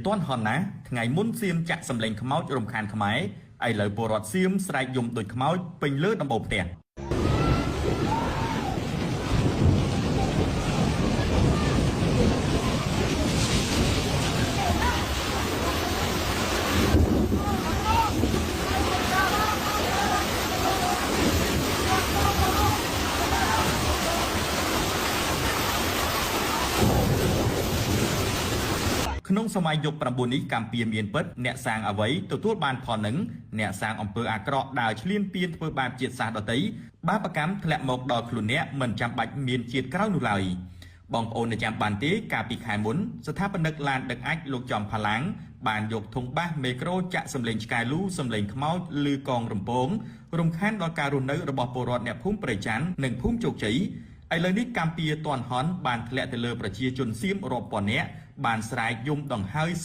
ទាន់ហន់ណាស់ថ្ងៃមុនសៀមចាក់សម្លេងខ្មោចរំខានខ្មែរឥឡូវពលរដ្ឋសៀមស្រែកយំដូចខ្មោចពេញលើដំបូលផ្ទះ ក្នុងសម័យយុគ9នេះកម្ពុជាមានពិតអ្នកសាងអ្វីទទួលបានផលនឹងអ្នកសាងអំពើអាក្រក់ដើរឈ្លានពានធ្វើបាបជាតិសាសន៍ដទៃបាបកម្មធ្លាក់មកដល់ខ្លួនអ្នកមិនចាំបាច់មានជាតិក្រោយនោះឡើយបងប្អូននៅចាំបានទេកាលពីខែមុនស្ថាបនិកឡានដឹកអាចលោកចំផាឡាំងបានយកធុងបាសមេក្រូចាក់សម្លេងឆ្កែលូសម្លេងខ្មោចឬកងរំពងរំខានដល់ការរស់នៅរបស់ពលរដ្ឋអ្នកភូមិព្រៃច័ន្ទនិងភូមិជោគជ័យឥឡូវនេះកម្ពុជាទាន់ហន់បានធ្លាក់ទៅលើប្រជាជនសៀមរាប់ពាន់នាក់បានស្រែកយំដង្ហើយសុំ